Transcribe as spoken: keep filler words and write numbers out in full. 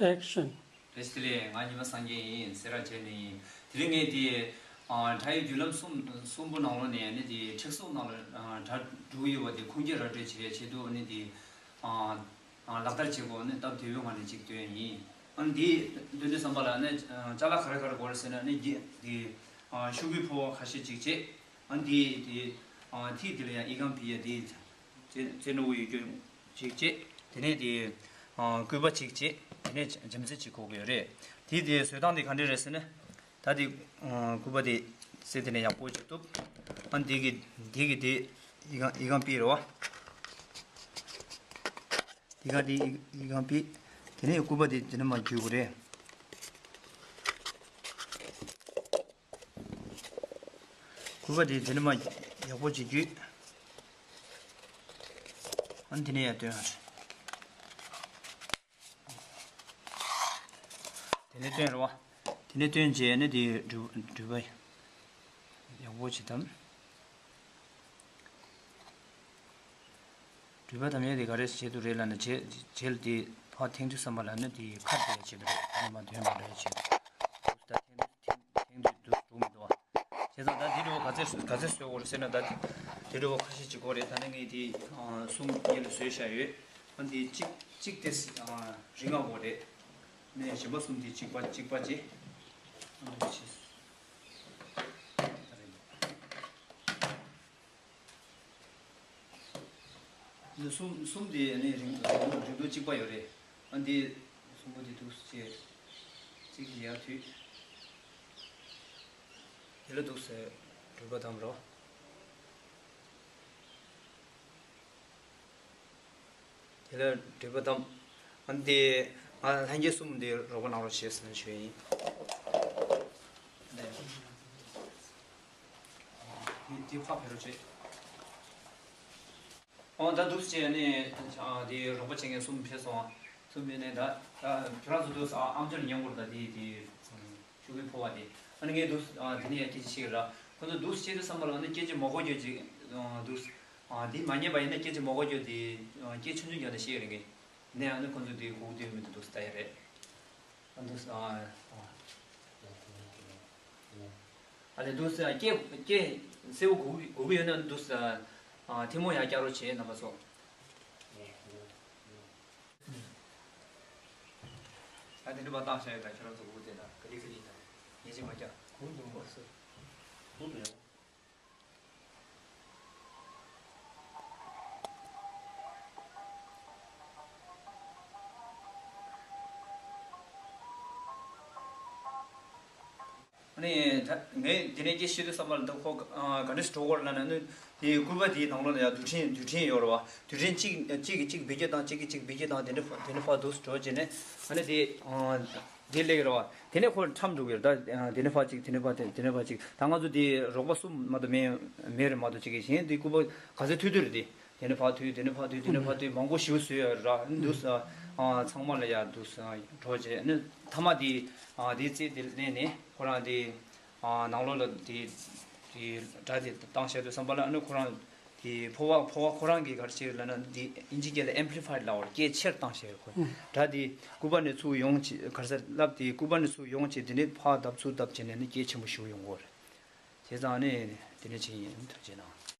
Action. བཀྲ་ཤིས་བདེ་ལེགས། ང་ཉི་མ་སངས་རྒྱས་ཡིན། སེ་ར་བྱེས་ནས་ཡིན། དེ་རིང་ངས་དེ་ཨ་སྒྲ་ཡི་བརྒྱུད་ལམ་གསུམ་གསུམ་པོ་ནང་ལོགས་ནས་ནི་དེ་ཁྲིགས་གསུམ་ནང་ལ་ཨ་སྒྲ་འབྲུག་ཡོད་པ་དེ་ཁུངས་སྐྱེལ་ར་སྤྲོད་བྱེད་ཡ་ཆེད་དུ་ནི་དེ་ཨ་ཨ་ལག་བསྟར་བྱེད་དགོས་ནི་སྟབས་བདེ་བོའི་ངང་ནས་ཅིག་སྟོན་ཡིན། ཨ་ནི་དེ་སྟོན་དུས་ཙམ་པ་ལ་ནི་ཅ་ལག་ག་རེ་ག་རེ་དགོས་རེད་ཟེར་ན་ནི་དེ་དེ་ཨ་ཤོག་གུའི་ཕོར་བ་ཁ་ཤས་ཅིག་བྱས། ཨ་ནི་དེ་དེ་ཨ་ཐིག་དེ་ལ་ཡང་ཨི་ཁང་བི་ཡ་དེ། རྩེ་རྩེ་ནོར་བུ་ཡོད་རྒྱུ་ཅིག་བྱས། དེ་ནས་དེ་ཨ་སྐུད་པ་ཅིག་བྱས། དེ་ནས་འཇམ་རྩི་ཅིག་དགོས་ཀྱི་ཡོད་རེད། དེ་དེ་བཟོ་སྟངས་དེ་ག་འདྲ་རེད་ཟེར་ན། ད་དེ་ཨ་སྐུད་པ་དེ་རྩེ་དེ་ནས་ཡག་པོ་ཅིག་གཏུབ། ཨ་འདི་གི་འདི་གི་དེ་ཨི་ཁང་ཨི་ཁང་བི་རེད་བ། འདི་ག་དེ་ཨི་ཨི་ཁང་བི། དེ་ནས་སྐུད་པ་དེ་དེ་ནས་མར་བརྒྱུད་དགོས་རེད། སྐུད་པ་དེ་དེ་ནས་མར་ཡག་པོ་ཅིག་བརྒྱུད། ཨ་ནི་དེ་ནས་ཡར་བཏོན། དེ་ནས་བཏོན་རེད་བ། དེ་ནས་བཏོན་རྗེས་ནི་དེ་འགྲུལ་འགྲུལ་པ་ཡག་པོ་ཅིག་བསྡམས། འགྲུལ་པ་བསྡམ་ཡས་དེ་ག་རེ་བྱེད་དུ་རེད་ལབ་ན། རྗེས་རྗེས་ལ་དེ་ཕར་འཐེན་དུས་ཙམ་པ་ལ་ནི་དེ་ཁ་བརྡ་ཡས་བྱེད་དུ་རེད། ཨ་ནི་མར་འདོན་མ་འདྲ་ཡས་བྱེད་དུ། ད་འཐེན་དུས་འཐེན་འཐེན་དུས་འདུག་འདུག་མི་འདུག་བ། བྱས་ཙང་ད་དེ་འདྲ་བོ་ག་ཚད་ག་ཚད་བཟོ་དགོས་རེད་ཟེར་ན། ད་དེ་འདྲ་བོ་ཁ་ཤས་ཅིག་དགོས་རེད། ད་ནི་ངས་དེ་ཨ་གསུམ་གཉིས་ལ་བཟོས་བཞག་ཡོད། ཨ་འདི་གཅིག་གཅིག་དེ་ཨ་རིང་ང་དགོས་རེད། ནས་གཞན་པ་གསུམ་དེ་གཅིག་པ་གཅིག་པ་བྱས། ཨ་འདི་བྱས། འདི་གསུམ་གསུམ་དེ་ནི་རིང་རིང་དུ་གཅིག་པ་ཡོད་རེད། ཨ་འདི་གསུམ་པོ་དེ་འདུག་སེ་བྱས། གཅིག་དེ་ཡར་མཐུད། དེ་ལ་འདུག་སེ་འགྲུལ་པ་བསྡམས་རོགས། དེ་ལ་འགྲུལ་པ་བསྡམས། ཨ་ནི་དེ་ང་ལྷན་རྒྱས་གསུམ་དེ་རོགས་པ་གནང་རོགས་བྱེད་ཟེར་ནས་ཞུས་ཡིན། དེ་དེ་ཕར་ཕེབས་རོགས་བྱེད། ཨོ་ད་འདུག་སེ་བྱས་ནས་དེ་རོགས་པ་བྱེད་མཁན་གསུམ་ཕེབས་སོང་། གསུམ་ཕེབས་ནས་ད་ད་ཁྱོད་རང་ཚོ་འདུག་ཨ་ཨམ་ཅོག་ཉན་དགོས་རེད། ད་དེ་དེ། ཤོག་གུའི་ཕོར་བ་དེ། ཨ་ནི་ངས་འདུག་ཨ་དེ་ནས་ཡང་སྐད་ཆ་བཤད་ར། ཁོ་ཚོ་འདུག་བཤད་དུས་ཙམ་པ་ལ་ཨ་ནི་སྐད་ཆ་མ་གོ་རྒྱུ་ཅིག་ཨ་འདུག་ཨ་དེ་མ་ཉན་པ་ཡིན་ན་སྐད་ཆ་མ་གོ་རྒྱུ་དེ་ཨ་སྐད་ཆུང་ཆུང་རྒྱག་ནས་བཤད་ཡོད་རེད། ངས་དེ་ནས་ཨ་ནི་ཁོ་ཚོ་དེ་གོ་གི་འདུག་མི་འདུག་འདུག་ལྟ་ཡ་རེད། ཨ་འདུག་ཨ་ཨ་ལས་འདུག་སྐད་སྐད་གསལ་པོ་གོ་གི་གོ་གི་ཡོད་ན་འདུག་ཨ་ཐལ་མོ་ཡར་བཀྱག་རོགས་བྱེད་རྣམ་པ་ཚོ། ད་དེ་འདྲ་བ་བཏང་བཞག་ཡོད། ད་ཁྱོད་རང་ཚོ་འུ་དེ་ན་ག་ལེ་ག་ལེ་ད་ཉེས་ཅན་མ་རྒྱག་གུང་དུ་མ་སོ་གུང་དུ་ཡང་། ཨ་ནི་ད་ངས་དེ་ནས་སྐད་བཤད་དུས་ཙམ་པ་ལ་ད་ཁོ་ག་འདྲས་འགྲོ་གོ་ལབ་ན་ནི། དེའི་སྐུད་པ་དེའི་ནང་ལོགས་ལ་ཡང་རྡུལ་ཕྲན་རྡུལ་ཕྲན་ཡོད་རེད་བ། རྡུལ་ཕྲན་གཅིག་གཅིག་གིས་གཅིག་འབུད་རྒྱུ་དང་གཅིག་གིས་གཅིག་འབུད་རྒྱུ་དང་དེ་འདྲ་དེ་འདྲ་ཕར་འདུག་འགྲོ་བྱས་ནས་ཨ་ནི་དེ་དེ་སླེབས་ཀྱི་རེད་བ། དེ་ནས་ཁོ་ཁྲམ་འགྲོ་གི་རེད། ད་དེ་ནས་ཕར་གཅིག་དེ་ནས་ཕར་དེ་དེ་ནས་ཕར་གཅིག་ད་ང་ཚོ་དེ་རོགས་པ་གསུམ་མ་གཏོགས་མེད་མེད་རེད་མ་གཏོགས། གཅིག་གིས་གཞན་དེ་སྐུད་པ་ག་ཚོད་མཐུད་མཐུད་རེད་དེ། དེ་ནས་ཕར་མཐུད་དེ་ནས་ཕར་མཐུད་དེ་ནས་ཕར་མཐུད་མང་པོ་ཞེ་པོ་བཟོས་ཡོད་ར། འདུག་ཨ་ཚང་མ་ལ་ཡ་འདུག་འགྲོ་བྱས་ནས་མཐའ་མ་དེ་དེ་རྩེ་དེ་ལེན་ནས་ཁོ་རང་དེ། ཨ་ནང་ལོགས་ལ་དེ་དེ་སྒྲ་དེ་བཏང་བྱས་དུས་ཙམ་པ་ལ་ཨ་ནི་ཁོ་རང་དེ་ཕོར་བ་ཕོར་བ་ཁོ་རང་གིས་ག་རེ་བྱས་ལབ་ན། དེ་ཨིན་ཇི་སྐད་ལ་ཨེམ་པི་ལི་ཕའི་ལབ་པ་རེད། སྐད་ཆེར་བཏང་བྱས་ཁོ། ཨུ། སྒྲ་དེ་སྐུད་པ་ནས་ཚུར་ཡོང་བྱས་ག་རེ་ཟེར་ལབ་དེ་སྐུད་པ་ནས་ཚུར་ཡོང་བྱས་དེ་ནས་ཕར་བརྡབ་ཚུར་བརྡབ་བྱས་ནས་ནི་སྐད་ཆེན་པོ་ཞིག་ཡོང་གི་ཡོད་རེད། བྱས་ཙང་ནི་དེ་འདྲ་བྱས་ཡིན། ཐུགས་རྗེ་གནང་།